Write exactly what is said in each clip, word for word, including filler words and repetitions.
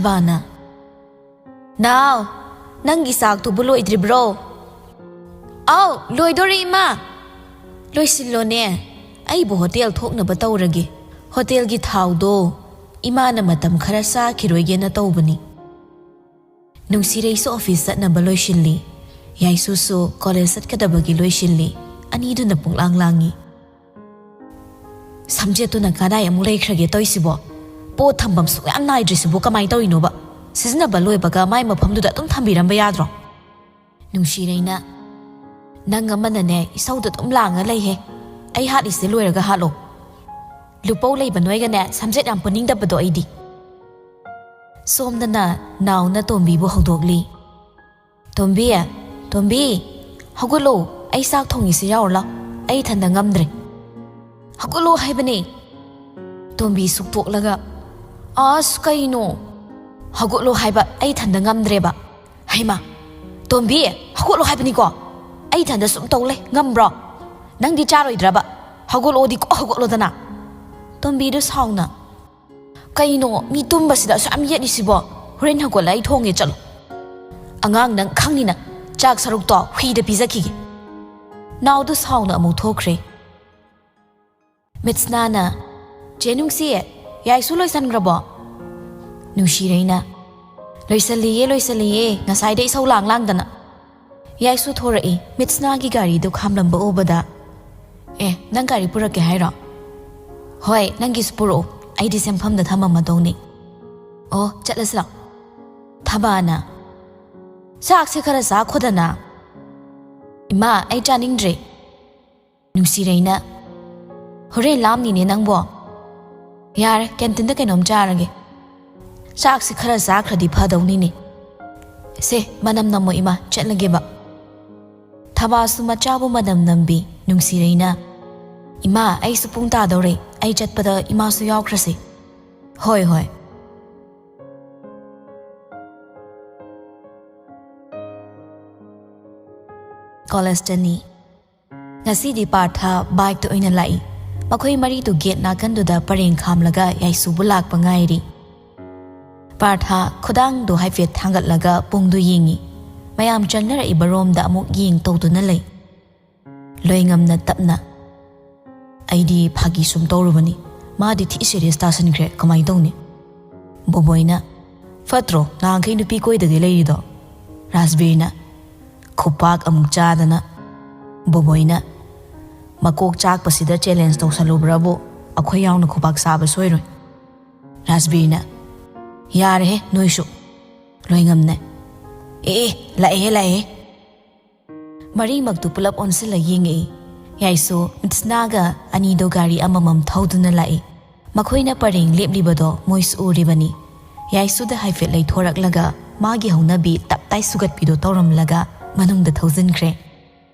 ꯏꯄꯥꯅ, "ꯅꯥꯎ, ꯅꯪꯒꯤ ꯆꯥꯛꯇꯨꯕꯨ ꯂꯣꯏꯗ꯭ꯔꯤꯕ꯭ꯔꯣ?" "ꯑꯥꯎ, ꯂꯣꯏꯗꯣꯔꯦ, ꯏꯃꯥ!" "ꯂꯣꯏꯁꯤꯜꯂꯣꯅꯦ, ꯑꯩꯕꯨ ꯍꯣꯇꯦꯜ ꯊꯣꯛꯅꯕ ꯇꯧꯔꯒꯦ꯫ ꯍꯣꯇꯦꯜꯒꯤ ꯊꯥꯎꯗꯣ ꯏꯃꯥꯅ ꯃꯇꯝ ꯈꯔ ꯆꯥꯈꯤꯔꯣꯏꯒꯦꯅ ꯇꯧꯕꯅꯤ꯫" ꯅꯨꯡꯁꯤꯔꯩꯁꯨ ꯑꯣꯐꯤꯁ ꯆꯠꯅꯕ ꯂꯣꯏꯁꯤꯜꯂꯤ꯫ ꯌꯥꯏꯁꯨꯁꯨ ꯀꯣꯂꯦꯖ ꯆꯠꯀꯗꯕꯒꯤ ꯂꯣꯏꯁꯤꯜꯂꯤ꯫ ꯑꯅꯤꯗꯨꯅ ꯄꯨꯡꯂꯥꯡ ꯂꯥꯡꯉꯤ꯫ "ꯁꯝꯖꯦꯠꯇꯨꯅ ꯀꯗꯥꯏ ꯑꯃꯨꯛ ꯂꯩꯈ꯭ꯔꯒꯦ ꯇꯧꯔꯤꯁꯤꯕꯣ? ꯄꯣꯠ ꯊꯝꯐꯝ ꯁꯨꯛꯌꯥꯝ ꯅꯥꯏꯗ꯭ꯔꯤꯁꯤꯕꯨ ꯀꯃꯥꯏꯅ ꯇꯧꯔꯤꯅꯣꯕ? ꯁꯤꯖꯤꯟꯅꯕ ꯂꯣꯏꯕꯒ ꯃꯥꯏ ꯃꯐꯝꯗꯨꯗ ꯑꯗꯨꯝ ꯊꯝꯕꯤꯔꯝꯕ ꯌꯥꯗ꯭ꯔꯣ?" ꯅꯨꯡꯁꯤꯔꯩꯅ, "ꯅꯪ ꯑꯃꯅꯅꯦ ꯏꯁꯧꯗ ꯑꯗꯨꯝ ꯂꯥꯡꯉ ꯂꯩꯍꯦ꯫ ꯑꯩ ꯍꯥꯠꯂꯤꯁꯦ ꯂꯣꯏꯔꯒ ꯍꯥꯠꯂꯣ꯫ ꯂꯨꯄꯧ ꯂꯩꯕ ꯅꯣꯏꯒꯅꯦ ꯁꯝꯖꯦꯠ ꯌꯥꯝ ꯄꯨꯅꯤꯡꯗꯕꯗꯣ ꯑꯩꯗꯤ꯫" ꯁꯣꯝꯗꯅ ꯅꯥꯎꯅ ꯇꯣꯝꯕꯤꯕꯨ ꯍꯧꯗꯣꯛꯂꯤ꯫ "ꯇꯣꯝꯕꯤ, ꯇꯣꯝꯕꯤ, ꯍꯧꯒꯠꯂꯣ, ꯑꯩ ꯆꯥꯛ ꯊꯣꯡꯉꯤꯁꯦ ꯌꯥꯎꯔꯨ ꯂꯥꯎ, ꯑꯩ ꯏꯊꯟꯗ ꯉꯝꯗ꯭ꯔꯦ꯫" "ꯍꯧꯒꯠꯂꯣ ꯍꯥꯏꯕꯅꯦ꯫" ꯇꯣꯝꯕꯤ ꯁꯨꯛꯇꯣꯛꯂꯒ, "ꯑꯁ, ꯀꯩꯅꯣ? ꯍꯧꯒꯠꯂꯣ ꯍꯥꯏꯕ, ꯑꯩ ꯏꯊꯟꯗ ꯉꯝꯗ꯭ꯔꯦꯕ꯫" "ꯍꯩꯃꯥ, ꯇꯣꯝꯕꯤ, ꯍꯧꯒꯠꯂꯣ ꯍꯥꯏꯕꯅꯤꯀꯣ꯫ ꯑꯩ ꯏꯊꯟꯗ ꯁꯨꯝ ꯇꯧ ꯂꯩ ꯉꯝꯕ꯭ꯔꯣ? ꯅꯪꯗꯤ ꯆꯥꯔꯣꯏꯗ꯭ꯔꯕ? ꯍꯧꯒꯠꯂꯣꯗꯤ ꯀꯣꯛ ꯍꯧꯒꯠꯂꯣꯗꯅ꯫" ꯇꯣꯝꯕꯤꯗꯨ ꯁꯥꯎꯅ, "ꯀꯩꯅꯣ ꯃꯤ ꯇꯨꯝꯕꯁꯤꯗ ꯑꯁꯨꯛ ꯌꯥꯝ ꯌꯦꯠꯂꯤꯁꯤꯕꯣ? ꯍꯣꯔꯦꯟ ꯍꯧꯒꯠꯂ ꯑꯩ ꯊꯣꯡꯒꯦ, ꯆꯠꯂꯣ꯫ ꯑꯉꯥꯡ ꯅꯪ ꯈꯪꯅꯤꯅ ꯆꯥꯛ ꯁꯔꯨꯛꯇꯣ ꯍꯨꯏꯗ ꯄꯤꯖꯈꯤꯒꯦ꯫" ꯅꯥꯎꯗꯨ ꯁꯥꯎꯅ ꯑꯃꯨꯛ ꯊꯣꯛꯈ꯭ꯔꯦ꯫ ꯃꯤꯠꯁꯅꯥꯅ, "ꯆꯦ ꯅꯨꯡꯁꯤ, ꯌꯥꯏꯁꯨ ꯂꯣꯏꯁꯟꯈ꯭ꯔꯕꯣ?" ꯅꯨꯡꯁꯤꯔꯩꯅ, "ꯂꯣꯏꯁꯜꯂꯤꯌꯦ, ꯂꯣꯏꯁꯜꯂꯤꯌꯦ, ꯉꯁꯥꯏꯗ ꯏꯁꯧ ꯂꯥꯡ ꯂꯥꯡꯗꯅ꯫" ꯌꯥꯏꯁꯨ ꯊꯣꯔꯛꯏ꯫ ꯃꯤꯠꯁꯅꯥꯒꯤ ꯒꯥꯔꯤꯗꯨ ꯈꯥꯝꯂꯝꯕ ꯎꯕꯗ, "ꯑꯦ, ꯅꯪ ꯒꯥꯔꯤ ꯄꯨꯔꯛꯀꯦ ꯍꯥꯏꯔꯣ?" "ꯍꯣꯏ, ꯅꯪꯒꯤꯁꯨ ꯄꯨꯔꯛꯑꯣ, ꯑꯩꯗꯤ ꯁꯦꯝꯐꯝꯗ ꯊꯝꯃꯝꯃꯗꯧꯅꯤ꯫" "ꯑꯣ, ꯆꯠꯂꯁꯤ ꯂꯥꯛꯑꯣ꯫" ꯊꯕꯥꯅ, "ꯆꯥꯛꯁꯦ ꯈꯔ ꯆꯥꯈꯣꯗꯅ꯫" "ꯏꯃꯥ, ꯑꯩ ꯆꯥꯅꯤꯡꯗ꯭ꯔꯦ꯫" ꯅꯨꯡꯁꯤꯔꯩꯅ, "ꯍꯣꯔꯦꯟ ꯂꯥꯝꯅꯤꯅꯦ ꯅꯪꯕꯣ꯫ ꯌꯥꯔꯦ, ꯀꯦꯟꯇꯤꯟꯗ ꯀꯩꯅꯣꯝ ꯆꯥꯔꯒꯦ꯫ ꯆꯥꯛꯁꯤ ꯈꯔ ꯆꯥꯈ꯭ꯔꯗꯤ ꯐꯗꯧꯅꯤꯅꯦ꯫ ꯁꯦ, ꯃꯅꯝ ꯅꯝꯃꯣ ꯏꯃꯥ, ꯆꯠꯂꯒꯦꯕ꯫" ꯊꯕꯥꯁꯨ ꯃꯆꯥꯕꯨ ꯃꯅꯝ ꯅꯝꯕꯤ꯫ ꯅꯨꯡꯁꯤꯔꯩꯅ, "ꯏꯃꯥ, ꯑꯩꯁꯨ ꯄꯨꯡ ꯇꯥꯗꯧꯔꯦ, ꯑꯩ ꯆꯠꯄꯗ ꯏꯃꯥꯁꯨ ꯌꯥꯎꯈ꯭ꯔꯁꯤ꯫" "ꯍꯣꯏ, ꯍꯣꯏ꯫" ꯀꯣꯂꯦꯖꯇꯅꯤ꯫ ꯉꯁꯤꯗꯤ ꯄꯥꯔꯊ ꯕꯥꯏꯛꯇ ꯑꯣꯏꯅ ꯂꯥꯛꯏ꯫ ꯃꯈꯣꯏ ꯃꯔꯤꯗꯨ ꯒꯦꯠ ꯅꯥꯀꯟꯗꯨꯗ ꯄꯔꯦꯡ ꯈꯥꯝꯂꯒ ꯌꯥꯏꯁꯨꯕꯨ ꯂꯥꯛꯄ ꯉꯥꯏꯔꯤ꯫ ꯄꯥꯔꯊ ꯈꯨꯗꯥꯡꯗꯨ ꯍꯥꯏꯐꯦꯠ ꯊꯥꯡꯒꯠꯂꯒ ꯄꯨꯡꯗꯨ ꯌꯦꯡꯉꯤ꯫ ꯃꯌꯥꯝ ꯆꯪꯅꯔꯛꯏꯕ ꯔꯣꯝꯗ ꯑꯃꯨꯛ ꯌꯦꯡ ꯇꯧꯗꯨꯅ ꯂꯩ꯫ ꯂꯣꯏꯉꯝꯅ ꯇꯞꯅ, "ꯑꯩꯗꯤ ꯐꯥꯒꯤ ꯁꯨꯝ ꯇꯧꯔꯨꯕꯅꯤ꯫ ꯃꯥꯗꯤ ꯊꯤ ꯁꯤꯔꯤꯌꯁ ꯇꯥꯁꯟꯈ꯭ꯔꯦ, ꯀꯃꯥꯏꯅ ꯇꯧꯅꯤ?" ꯕꯣꯕꯣꯏꯅ, "ꯐꯠꯇ꯭ꯔꯣ ꯅꯍꯥꯟꯈꯩ ꯅꯨꯄꯤ ꯀꯣꯏꯗꯒꯩ ꯂꯩꯔꯤꯗꯣ?" ꯔꯥꯖꯕꯤꯔꯅ, "ꯈꯨꯄꯥꯛ ꯑꯃꯨꯛ ꯆꯥꯗꯅ꯫" ꯕꯣꯕꯣꯏꯅ, "ꯃꯀꯣꯛ ꯆꯥꯛꯄꯁꯤꯗ ꯆꯦꯂꯦꯟꯖ ꯇꯧꯁꯜꯂꯨꯕ꯭ꯔꯕꯨ? ꯑꯩꯈꯣꯏ ꯌꯥꯎꯅ ꯈꯨꯄꯥꯛ ꯆꯥꯕ ꯁꯣꯏꯔꯣꯏ꯫" ꯔꯥꯖꯕꯤꯔꯅ, "ꯌꯥꯔꯦꯍꯦ ꯅꯣꯏꯁꯨ꯫" ꯂꯣꯏꯉꯝꯅ, "ꯑꯦ ꯑꯦ, ꯂꯥꯛꯑꯦꯍꯦ ꯂꯥꯛꯑꯦꯍꯦ꯫" ꯃꯔꯤꯃꯛꯇꯨ ꯄꯨꯂꯞ ꯑꯣꯟꯁꯤꯜꯂ ꯌꯦꯡꯉꯛꯏ꯫ ꯌꯥꯏꯁꯨ ꯃꯤꯠꯁꯅꯥꯒ ꯑꯅꯤꯗꯣ ꯒꯥꯔꯤ ꯑꯃꯃꯝ ꯊꯧꯗꯨꯅ ꯂꯥꯛꯏ꯫ ꯃꯈꯣꯏꯅ ꯄꯔꯦꯡ ꯂꯦꯞꯂꯤꯕꯗꯣ ꯃꯣꯏꯁꯨ ꯎꯔꯤꯕꯅꯤ꯫ ꯌꯥꯏꯁꯨꯗ ꯍꯥꯏꯐꯦꯠ ꯂꯩꯊꯣꯔꯛꯂꯒ ꯃꯥꯒꯤ ꯍꯧꯅꯕꯤ ꯇꯞ ꯇꯥꯏ ꯁꯨꯒꯠꯄꯤꯗꯣ ꯇꯧꯔꯝꯂꯒ ꯃꯅꯨꯡꯗ ꯊꯧꯖꯤꯟꯈ꯭ꯔꯦ꯫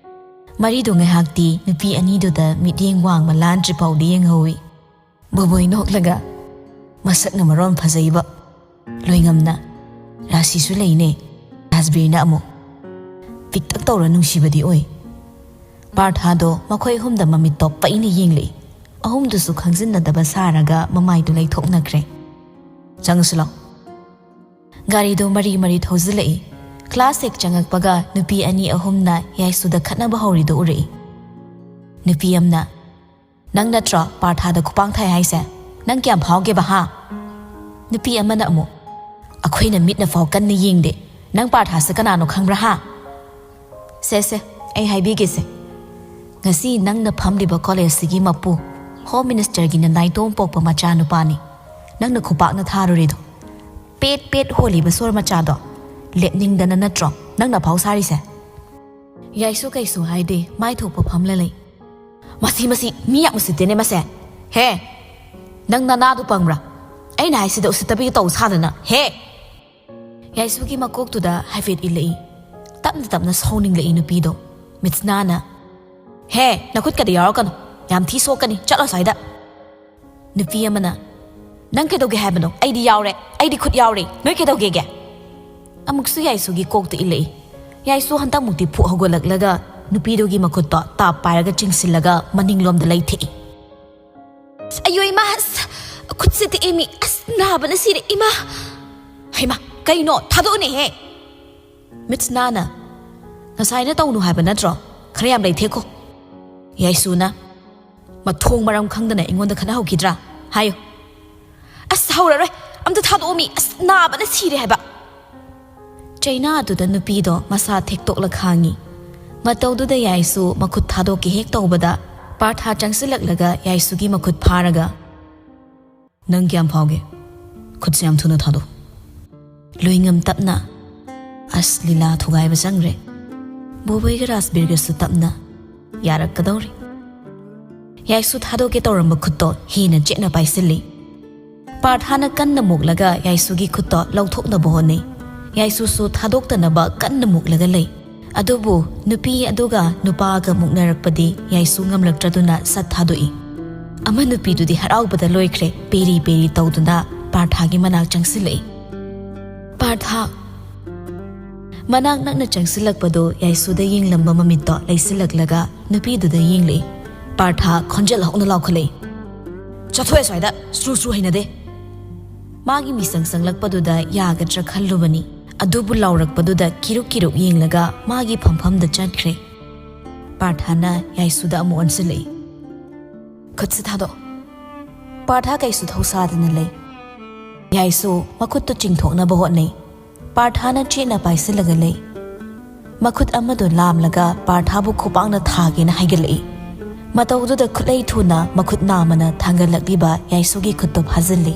ꯃꯔꯤꯗꯣ ꯉꯥꯏꯍꯥꯛꯇꯤ ꯅꯨꯄꯤ ꯑꯅꯤꯗꯨꯗ ꯃꯤꯠꯌꯦꯡ ꯋꯥꯡꯃ ꯂꯥꯟꯗ꯭ꯔꯤ ꯐꯥꯎꯗꯤ ꯌꯦꯡꯍꯧꯏ꯫ ꯕꯣꯕꯣꯏ ꯅꯣꯛꯂꯒ, "ꯃꯁꯛꯅ ꯃꯔꯣꯟ ꯐꯖꯩꯕ꯫" ꯂꯣꯏꯉꯝꯅ, "ꯔꯥꯁꯤꯁꯨ ꯂꯩꯅꯦ꯫" ꯔꯥꯖꯕꯤꯔꯅ ꯑꯃꯨꯛ, "ꯄꯤꯛꯇꯛ ꯇꯧꯔ ꯅꯨꯡꯁꯤꯕꯗꯤ ꯑꯣꯏ꯫" ꯄꯥꯔꯊꯥꯗꯣ ꯃꯈꯣꯏ ꯑꯍꯨꯝꯗ ꯃꯃꯤꯠꯇꯣ ꯄꯩꯅ ꯌꯦꯡꯂꯛꯏ꯫ ꯑꯍꯨꯝꯗꯨꯁꯨ ꯈꯪꯖꯤꯟꯅꯗꯕ ꯁꯥꯔꯒ ꯃꯃꯥꯏꯗꯨ ꯂꯩꯊꯣꯛꯅꯈ꯭ꯔꯦ꯫ "ꯆꯪꯉꯁꯤ ꯂꯥꯎ꯫" ꯒꯥꯔꯤꯗꯨ ꯃꯔꯤ ꯃꯔꯤ ꯊꯧꯖꯤꯜꯂꯛꯏ꯫ ꯀ꯭ꯂꯥꯁ ꯍꯦꯛ ꯆꯪꯉꯛꯄꯒ ꯅꯨꯄꯤ ꯑꯅꯤ ꯑꯍꯨꯝꯅ ꯌꯥꯏꯁꯨꯗ ꯈꯠꯅꯕ ꯍꯧꯔꯤꯗꯨ ꯎꯔꯛꯏ꯫ ꯅꯨꯄꯤ ꯑꯃꯅ, "ꯅꯪ ꯅꯠꯇ꯭ꯔꯣ ꯄꯥꯔꯊꯥꯗ ꯈꯨꯄꯥꯡ ꯊꯥꯏ ꯍꯥꯏꯁꯦ? ꯅꯪ ꯀꯌꯥꯝ ꯐꯥꯎꯒꯦꯕ, ꯍꯥ?" ꯅꯨꯄꯤ ꯑꯃꯅ ꯑꯃꯨꯛ, "ꯑꯩꯈꯣꯏꯅ ꯃꯤꯠꯅ ꯐꯥꯎ ꯀꯟꯅ ꯌꯦꯡꯗꯦ꯫ ꯅꯪ ꯄꯥꯔꯊꯥꯁꯦ ꯀꯅꯥꯅꯣ ꯈꯪꯕ꯭ꯔꯥ, ꯍꯥ?" "ꯁꯦ ꯁꯦ, ꯑꯩ ꯍꯥꯏꯕꯤꯒꯦꯁꯦ꯫ ꯉꯁꯤ ꯅꯪꯅ ꯐꯝꯂꯤꯕ ꯀꯣꯂꯦꯖꯁꯤꯒꯤ ꯃꯄꯨ, ꯍꯣꯝ ꯃꯤꯅꯤꯁꯇꯔꯒꯤ ꯅꯅꯥꯏꯇꯣꯝ ꯄꯣꯛꯄ ꯃꯆꯥꯅꯨꯄꯥꯅꯤ꯫ ꯅꯪꯅ ꯈꯨꯄꯥꯛꯅ ꯊꯥꯔꯨꯔꯤꯗꯣ꯫ ꯄꯦꯠ ꯄꯦꯠ ꯍꯣꯜꯂꯤꯕ ꯁꯣꯔ ꯃꯆꯥꯗꯣ ꯂꯦꯞꯅꯤꯡꯗꯅ ꯅꯠꯇ꯭ꯔꯣ ꯅꯪꯅ ꯐꯥꯎ ꯁꯥꯔꯤꯁꯦ?" ꯌꯥꯏꯁꯨ ꯀꯩꯁꯨ ꯍꯥꯏꯗꯦ, ꯃꯥꯏ ꯊꯣꯛꯄ ꯐꯝꯂ ꯂꯩ꯫ "ꯃꯁꯤ, ꯃꯁꯤ, ꯃꯤ ꯌꯥꯝ ꯎꯁꯤꯠꯇꯦꯅꯦ ꯃꯁꯦ꯫ ꯍꯦ, ꯅꯪ ꯅꯅꯥꯗꯨ ꯄꯪꯕ꯭ꯔꯥ? ꯑꯩꯅ ꯍꯥꯏꯁꯤꯗ ꯎꯁꯤꯠꯇꯕꯤꯒ ꯇꯧ ꯁꯥꯗꯅ, ꯍꯦ!" ꯌꯥꯏꯁꯨꯒꯤ ꯃꯀꯣꯛꯇꯨꯗ ꯍꯥꯏꯐꯦꯠ ꯏꯜꯂꯛꯏ꯫ ꯇꯞꯅ ꯇꯞꯅ ꯁꯥꯎꯅꯤꯡꯂꯛꯏ ꯅꯨꯄꯤꯗꯣ꯫ ꯃꯤꯠꯁꯅꯥꯅ, "ꯍꯦ, ꯅꯈꯨꯠꯀꯗꯤ ꯌꯥꯎꯔꯛꯀꯅꯨ꯫ ꯌꯥꯝ ꯊꯤ ꯁꯣꯛꯀꯅꯤ꯫ ꯆꯠꯂꯣ ꯑꯁ꯭ꯋꯥꯏꯗ꯫" ꯅꯨꯄꯤ ꯑꯃꯅ, "ꯅꯪ ꯀꯩꯗꯧꯒꯦ ꯍꯥꯏꯕꯅꯣ? ꯑꯩꯗꯤ ꯌꯥꯎꯔꯦ꯫ ꯑꯩꯗꯤ ꯈꯨꯠ ꯌꯥꯎꯔꯦ꯫ ꯅꯣꯏ ꯀꯩꯗꯧꯒꯦꯒꯦ?" ꯑꯃꯨꯛꯁꯨ ꯌꯥꯏꯁꯨꯒꯤ ꯀꯣꯛꯇ ꯏꯜꯂꯛꯏ꯫ ꯌꯥꯏꯁꯨ ꯍꯟꯗꯛꯃꯨꯛꯇꯤ ꯐꯨꯛ ꯍꯧꯒꯠꯂꯛꯂꯒ ꯅꯨꯄꯤꯗꯨꯒꯤ ꯃꯈꯨꯠꯇꯣ ꯇꯥꯞ ꯄꯥꯏꯔꯒ ꯆꯤꯡꯁꯤꯜꯂꯒ ꯃꯅꯤꯡꯂꯣꯝꯗ ꯂꯩꯊꯦꯛꯏ꯫ "ꯑꯁ, ꯑꯌꯣ ꯏꯃꯥ, ꯑꯁ, ꯈꯨꯠꯁꯦ ꯇꯦꯛꯑꯦ ꯃꯤ꯫ ꯑꯁ, ꯅꯥꯕꯅ ꯁꯤꯔꯦ ꯏꯃꯥ!" ꯏꯃꯥ, ꯀꯩꯅꯣ? ꯊꯥꯗꯣꯛꯎꯅꯦꯍꯦ! ꯃꯤꯠꯁ ꯅꯥꯅ, "ꯉꯁꯥꯏꯅ ꯇꯧꯅꯨ ꯍꯥꯏꯕ ꯅꯠꯇ꯭ꯔꯣ? ꯈꯔ ꯌꯥꯝ ꯂꯩꯊꯦꯛꯈꯣ꯫" ꯌꯥꯏꯁꯨꯅ, "ꯃꯊꯣꯡ ꯃꯔꯝ ꯈꯪꯗꯅ ꯑꯩꯉꯣꯟꯗ ꯈꯠꯅꯍꯧꯈꯤꯗ꯭ꯔꯥ? ꯍꯥꯏꯌꯨ꯫" "ꯑꯁ, ꯍꯧꯔꯔꯣꯏ꯫ ꯑꯝꯇ ꯊꯥꯗꯣꯛꯑꯣꯃꯤ꯫ ꯑꯁ, ꯅꯥꯕꯅ ꯁꯤꯔꯦ ꯍꯥꯏꯕ꯫" ꯆꯩꯅꯥ ꯑꯗꯨꯗ ꯅꯨꯄꯤꯗꯣ ꯃꯁꯥ ꯊꯦꯛꯇꯣꯛꯂ ꯈꯥꯡꯉꯤ꯫ ꯃꯇꯧꯗꯨꯗ ꯌꯥꯏꯁꯨ ꯃꯈꯨꯠ ꯊꯥꯗꯣꯛꯀꯦ ꯍꯦꯛ ꯇꯧꯕꯗ, ꯄꯥꯔꯊꯥ ꯆꯪꯁꯤꯜꯂꯛꯂꯒ ꯌꯥꯏꯁꯨꯒꯤ ꯃꯈꯨꯠ ꯐꯥꯔꯒ, "ꯅꯪ ꯀꯌꯥꯝ ꯐꯥꯎꯒꯦ? ꯈꯨꯠꯁꯦ ꯌꯥꯝ ꯊꯨꯅ ꯊꯥꯗꯣꯛ꯫" ꯂꯣꯏꯉꯝ ꯇꯞꯅ, "ꯑꯁ, ꯂꯤꯂꯥ ꯊꯨꯒꯥꯏꯕ ꯆꯪꯈ꯭ꯔꯦ꯫" ꯕꯣꯕꯣꯏꯒ ꯔꯥꯖꯕꯤꯔꯒꯁꯨ ꯇꯞꯅ, "ꯌꯥꯔꯛꯀꯗꯧꯔꯦ꯫" ꯌꯥꯏꯁꯨ ꯊꯥꯗꯣꯛꯀꯦ ꯇꯧꯔꯝꯕ ꯈꯨꯠꯇꯣ ꯍꯦꯟꯅ ꯆꯦꯠꯅ ꯄꯥꯏꯁꯤꯜꯂꯤ꯫ ꯄꯥꯔꯊꯥꯅ ꯀꯟꯅ ꯃꯨꯛꯂꯒ ꯌꯥꯏꯁꯨꯒꯤ ꯈꯨꯠꯇꯣ ꯂꯧꯊꯣꯛꯅꯕ ꯍꯣꯠꯅꯩ꯫ ꯌꯥꯏꯁꯨꯁꯨ ꯊꯥꯗꯣꯛꯇꯅꯕ ꯀꯟꯅ ꯃꯨꯛꯂꯒ ꯂꯩ꯫ ꯑꯗꯨꯕꯨ ꯅꯨꯄꯤ ꯑꯗꯨꯒ ꯅꯨꯄꯥꯒ ꯃꯨꯛꯅꯔꯛꯄꯗꯤ ꯌꯥꯏꯁꯨ ꯉꯝꯂꯛꯇ꯭ꯔꯗꯨꯅ ꯁꯠ ꯊꯥꯗꯣꯛꯏ꯫ ꯑꯃ ꯅꯨꯄꯤꯗꯨꯗꯤ ꯍꯔꯥꯎꯕꯗ ꯂꯣꯏꯈ꯭ꯔꯦ, ꯄꯦꯔꯤ ꯄꯦꯔꯤ ꯇꯧꯗꯨꯅ ꯄꯥꯔꯊꯥꯒꯤ ꯃꯅꯥꯛ ꯆꯪꯁꯤꯜꯂꯛꯏ꯫ "ꯄꯥꯔꯊꯥ!" ꯃꯅꯥꯛ ꯅꯛꯅ ꯆꯪꯁꯤꯜꯂꯛꯄꯗꯨ ꯌꯥꯏꯁꯨꯗ ꯌꯦꯡꯂꯝꯕ ꯃꯃꯤꯠꯇꯣ ꯂꯩꯁꯤꯜꯂꯛꯂꯒ ꯅꯨꯄꯤꯗꯨꯗ ꯌꯦꯡꯂꯛꯏ꯫ ꯄꯥꯔꯊꯥ ꯈꯣꯟꯖꯦꯜ ꯍꯧꯅ ꯂꯥꯎꯈꯠꯂꯛꯏ, "ꯆꯠꯊꯣꯛꯑꯦ ꯁ꯭ꯋꯥꯏꯗ, ꯁ꯭ꯔꯨ ꯁ꯭ꯔꯨ ꯍꯩꯅꯗꯦ!" ꯃꯥꯒꯤ ꯃꯤꯆꯪ ꯆꯪꯂꯛꯄꯗꯨꯗ ꯌꯥꯒꯗ꯭ꯔꯥ ꯈꯜꯂꯨꯕꯅꯤ, ꯑꯗꯨꯕꯨ ꯂꯥꯎꯔꯛꯄꯗꯨꯗ ꯀꯤꯔꯨꯛ ꯀꯤꯔꯨꯛ ꯌꯦꯡꯂꯒ ꯃꯥꯒꯤ ꯐꯝꯐꯝꯗ ꯆꯠꯈ꯭ꯔꯦ꯫ ꯄꯥꯔꯊꯥꯅ ꯌꯥꯏꯁꯨꯗ ꯑꯃꯨꯛ ꯑꯣꯟꯁꯤꯜꯂꯛꯏ꯫ "ꯈꯨꯠꯁꯤ ꯊꯥꯗꯣꯛ꯫" ꯄꯥꯔꯊꯥ ꯀꯩꯁꯨ ꯊꯧꯁꯥꯗꯅ ꯂꯩ꯫ ꯌꯥꯏꯁꯨ ꯃꯈꯨꯠꯇꯨ ꯆꯤꯡꯊꯣꯛꯅꯕ ꯍꯣꯠꯅꯩ꯫ ꯄꯥꯔꯊꯥꯅ ꯆꯦꯠꯅ ꯄꯥꯏꯁꯤꯜꯂꯒ ꯂꯩ꯫ ꯃꯈꯨꯠ ꯑꯃꯗꯨ ꯂꯥꯝꯂꯒ ꯄꯥꯔꯊꯥꯕꯨ ꯈꯨꯄꯥꯛꯅ ꯊꯥꯒꯦꯅ ꯍꯥꯏꯒꯠꯂꯛꯏ꯫ ꯃꯇꯧꯗꯨꯗ ꯈꯨꯠꯂꯩ ꯊꯨꯅ ꯃꯈꯨꯠ ꯅꯥꯝꯃꯅ ꯊꯥꯡꯒꯠꯂꯛꯂꯤꯕ ꯌꯥꯏꯁꯨꯒꯤ ꯈꯨꯠꯇꯨ ꯐꯥꯖꯤꯜꯂꯤ꯫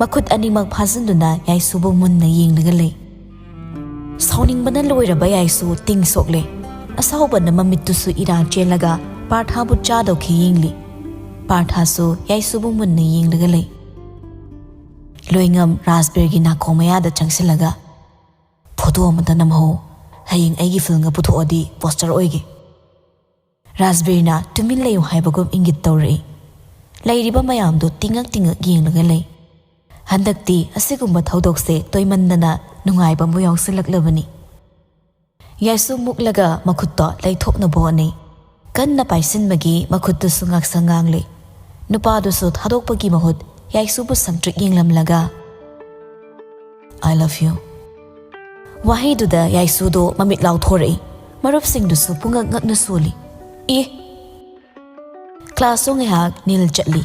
ꯃꯈꯨꯠ ꯑꯅꯤꯃꯛ ꯐꯥꯖꯤꯟꯗꯨꯅ ꯌꯥꯏꯁꯨꯕꯨ ꯃꯨꯟꯅ ꯌꯦꯡꯂꯒ ꯂꯩ꯫ ꯁꯥꯎꯅꯤꯡꯕꯅ ꯂꯣꯏꯔꯕ ꯌꯥꯏꯁꯨ ꯇꯤꯡ ꯁꯣꯛꯂꯦ꯫ ꯑꯁꯥꯎꯕꯅ ꯃꯃꯤꯠꯇꯨꯁꯨ ꯏꯔꯥ ꯆꯦꯜꯂꯒ ꯄꯥꯔꯊꯥꯕꯨ ꯆꯥꯗꯧꯈꯤ ꯌꯦꯡꯂꯤ꯫ ꯄꯥꯔꯊꯥꯁꯨ ꯌꯥꯏꯁꯨꯕꯨ ꯃꯨꯟꯅ ꯌꯦꯡꯂꯒ ꯂꯩ꯫ ꯂꯣꯏꯉꯝ ꯔꯥꯖꯕꯤꯔꯒꯤ ꯅꯥꯀꯣꯡ ꯃꯌꯥꯗ ꯆꯪꯁꯤꯜꯂꯒ, "ꯐꯣꯇꯣ ꯑꯃꯇ ꯅꯝꯍꯧ꯫ ꯍꯌꯦꯡ ꯑꯩꯒꯤ ꯐꯤꯜꯝꯒ ꯄꯨꯊꯣꯛꯑꯗꯤ ꯄꯣꯁꯇꯔ ꯑꯣꯏꯒꯦ꯫" ꯔꯥꯖꯕꯤꯔꯅ ꯇꯨꯃꯤꯟ ꯂꯩꯌꯨ ꯍꯥꯏꯕꯒꯨꯝ ꯏꯪꯒꯤꯠ ꯇꯧꯔꯛꯏ꯫ ꯂꯩꯔꯤꯕ ꯃꯌꯥꯝꯗꯨ ꯇꯤꯡꯉꯛ ꯇꯤꯡꯉꯛ ꯌꯦꯡꯂꯒ ꯂꯩ꯫ ꯍꯟꯗꯛꯇꯤ ꯑꯁꯤꯒꯨꯝꯕ ꯊꯧꯗꯣꯛꯁꯦ ꯇꯣꯏꯃꯟꯗꯅ ꯅꯨꯡꯉꯥꯏꯕ ꯑꯃꯕꯨ ꯌꯥꯎꯁꯤꯜꯂꯛꯂꯕꯅꯤ꯫ ꯌꯥꯏꯁꯨ ꯃꯨꯛꯂꯒ ꯃꯈꯨꯠꯇꯣ ꯂꯩꯊꯣꯛꯅꯕ ꯍꯣꯠꯅꯩ꯫ ꯀꯟꯅ ꯄꯥꯏꯁꯤꯟꯕꯒꯤ ꯃꯈꯨꯠꯇꯨꯁꯨ ꯉꯥꯛꯁꯪ ꯉꯥꯡꯂꯤ꯫ ꯅꯨꯄꯥꯗꯨꯁꯨ ꯊꯥꯗꯣꯛꯄꯒꯤ ꯃꯍꯨꯠ ꯌꯥꯏꯁꯨꯕꯨ ꯁꯪꯇ꯭ꯔꯤꯛ ꯌꯦꯡꯂꯝꯂꯒ, I love you." ꯋꯥꯍꯩꯗꯨꯗ ꯌꯥꯏꯁꯨꯗꯣ ꯃꯃꯤꯠ ꯂꯥꯎꯊꯣꯔꯛꯏ꯫ ꯃꯔꯨꯞꯁꯤꯡꯗꯨꯁꯨ ꯄꯨꯡꯉꯛ ꯉꯛꯅ ꯁꯣꯜꯂꯤ꯫ "ꯑꯦ!" ꯀ꯭ꯂꯥꯁꯁꯨ ꯉꯥꯏꯍꯥꯛ ꯅꯤꯜ ꯆꯠꯂꯤ꯫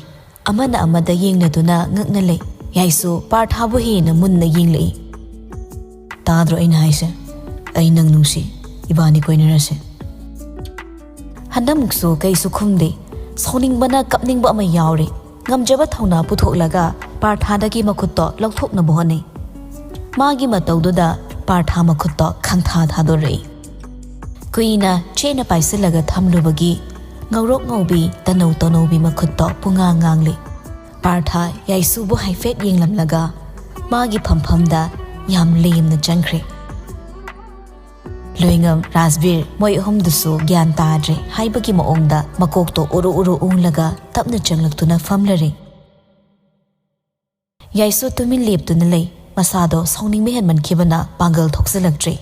ꯑꯃꯅ ꯑꯃꯗ ꯌꯦꯡꯅꯗꯨꯅ ꯉꯛꯅ ꯂꯩ꯫ ꯌꯥꯏꯁꯨ ꯄꯥꯔꯊꯥꯕꯨ ꯍꯦꯟꯅ ꯃꯨꯟꯅ ꯌꯦꯡꯂꯛꯏ꯫ "ꯇꯥꯗ꯭ꯔꯣ ꯑꯩꯅ ꯍꯥꯏꯁꯦ? ꯑꯩ ꯅꯪ ꯅꯨꯡꯁꯤ꯫ ꯏꯕꯥꯅꯤ ꯀꯣꯏꯅꯔꯁꯦ꯫" ꯍꯟꯗꯛꯃꯨꯛꯁꯨ ꯀꯩꯁꯨ ꯈꯨꯝꯗꯦ꯫ ꯁꯥꯎꯅꯤꯡꯕꯅ ꯀꯞꯅꯤꯡꯕ ꯑꯃ ꯌꯥꯎꯔꯦ꯫ ꯉꯝꯖꯕ ꯊꯧꯅꯥ ꯄꯨꯊꯣꯛꯂꯒ ꯄꯥꯔꯊꯥꯗꯒꯤ ꯃꯈꯨꯠꯇꯣ ꯂꯧꯊꯣꯛꯅꯕ ꯍꯣꯠꯅꯩ꯫ ꯃꯥꯒꯤ ꯃꯇꯧꯗꯨꯗ ꯄꯥꯔꯊꯥ ꯃꯈꯨꯠꯇꯣ ꯈꯪꯊꯥ ꯊꯥꯗꯣꯔꯛꯏ꯫ ꯀꯨꯏꯅ ꯆꯦꯠꯅ ꯄꯥꯏꯁꯤꯜꯂꯒ ꯊꯝꯂꯨꯕꯒꯤ ꯉꯧꯔꯣꯛ ꯉꯧꯕꯤ ꯇꯅꯧ ꯇꯅꯧꯕꯤ ꯃꯈꯨꯠꯇꯣ ꯄꯨꯡꯉꯥꯡ ꯉꯥꯡꯂꯤ꯫ ꯄꯥꯔꯊ ꯌꯥꯏꯁꯨꯕꯨ ꯍꯥꯏꯐꯦꯠ ꯌꯦꯡꯂꯝꯂꯒ ꯃꯥꯒꯤ ꯐꯝꯐꯝꯗ ꯌꯥꯝ ꯂꯦꯝꯅ ꯆꯪꯈ꯭ꯔꯦ꯫ ꯂꯣꯏꯉꯝ, ꯔꯥꯖꯕꯤꯔ ꯃꯣꯏ ꯑꯍꯨꯝꯗꯨꯁꯨ ꯒ꯭ꯌꯥꯟ ꯇꯥꯗ꯭ꯔꯦ ꯍꯥꯏꯕꯒꯤ ꯃꯑꯣꯡꯗ ꯃꯀꯣꯛꯇꯣ ꯎꯔꯨ ꯎꯔꯨ ꯎꯪꯂꯒ ꯇꯞꯅ ꯆꯪꯂꯛꯇꯨꯅ ꯐꯝꯂꯔꯦ꯫ ꯌꯥꯏꯁꯨ ꯇꯨꯃꯤꯟ ꯂꯦꯞꯇꯨꯅ ꯂꯩ꯫ ꯃꯁꯥꯗꯣ ꯁꯥꯎꯅꯤꯡꯕ ꯍꯦꯟꯃꯟꯈꯤꯕꯅ ꯄꯥꯡꯒꯜ ꯊꯣꯛꯆꯤꯜꯂꯛꯇ꯭ꯔꯦ꯫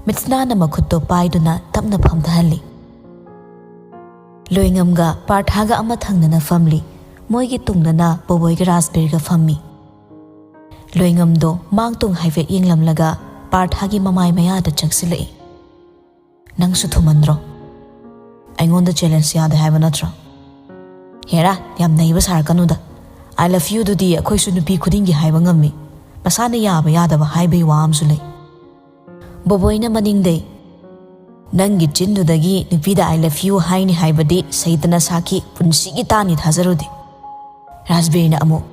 ꯃꯤꯠꯁꯅꯥꯅ ꯃꯈꯨꯠꯇꯣ ꯄꯥꯏꯗꯨꯅ ꯇꯞꯅ ꯐꯝꯊꯍꯜꯂꯤ꯫ ꯂꯣꯏꯉꯝꯒ ꯄꯥꯔꯊꯥꯒ ꯑꯃ ꯊꯪꯅꯅ ꯐꯝꯂꯤ꯫ ꯃꯣꯏꯒꯤ ꯇꯨꯡꯗꯅ ꯕꯣꯕꯣꯏꯒ ꯔꯥꯖꯕꯤꯔꯒ ꯐꯝꯃꯤ꯫ ꯂꯣꯏꯉꯝꯗꯣ ꯃꯥꯡ ꯇꯨꯡ ꯍꯥꯏꯐꯦꯠ ꯌꯦꯡꯂꯝꯂꯒ ꯄꯥꯔꯊꯥꯒꯤ ꯃꯃꯥꯏ ꯃꯌꯥꯗ ꯆꯪꯁꯤꯜꯂꯛꯏ꯫ "ꯅꯪꯁꯨ ꯊꯨꯃꯟꯗ꯭ꯔꯣ? ꯑꯩꯉꯣꯟꯗ ꯆꯦꯂꯦꯟꯖ ꯌꯥꯗꯦ ꯍꯥꯏꯕ ꯅꯠꯇ꯭ꯔꯣ? ꯍꯦꯔꯥ, ꯌꯥꯝ ꯅꯩꯕ ꯁꯥꯔꯛꯀꯅꯨꯗ꯫ I love you ꯗꯨꯗꯤ ꯑꯩꯈꯣꯏꯁꯨ ꯅꯨꯄꯤ ꯈꯨꯗꯤꯡꯒꯤ ꯍꯥꯏꯕ ꯉꯝꯃꯤ꯫ ꯃꯁꯥꯅ ꯌꯥꯕ ꯌꯥꯗꯕ ꯍꯥꯏꯕꯩ ꯋꯥ ꯑꯃꯁꯨ ꯂꯩ꯫" ꯕꯣꯕꯣꯏꯅ ꯃꯅꯤꯡꯗꯩ, "ꯅꯪꯒꯤ ꯆꯤꯟꯗꯨꯗꯒꯤ ꯅꯨꯄꯤꯗ I love you ꯍꯥꯏꯅꯤ ꯍꯥꯏꯕꯗꯤ ꯁꯩꯇꯅ ꯁꯥꯈꯤ ꯄꯨꯟꯁꯤꯒꯤ ꯇꯥꯅꯤ ꯊꯥꯖꯔꯨꯗꯦ꯫" ꯔꯥꯖꯕꯤꯔꯅ ꯑꯃꯨꯛ,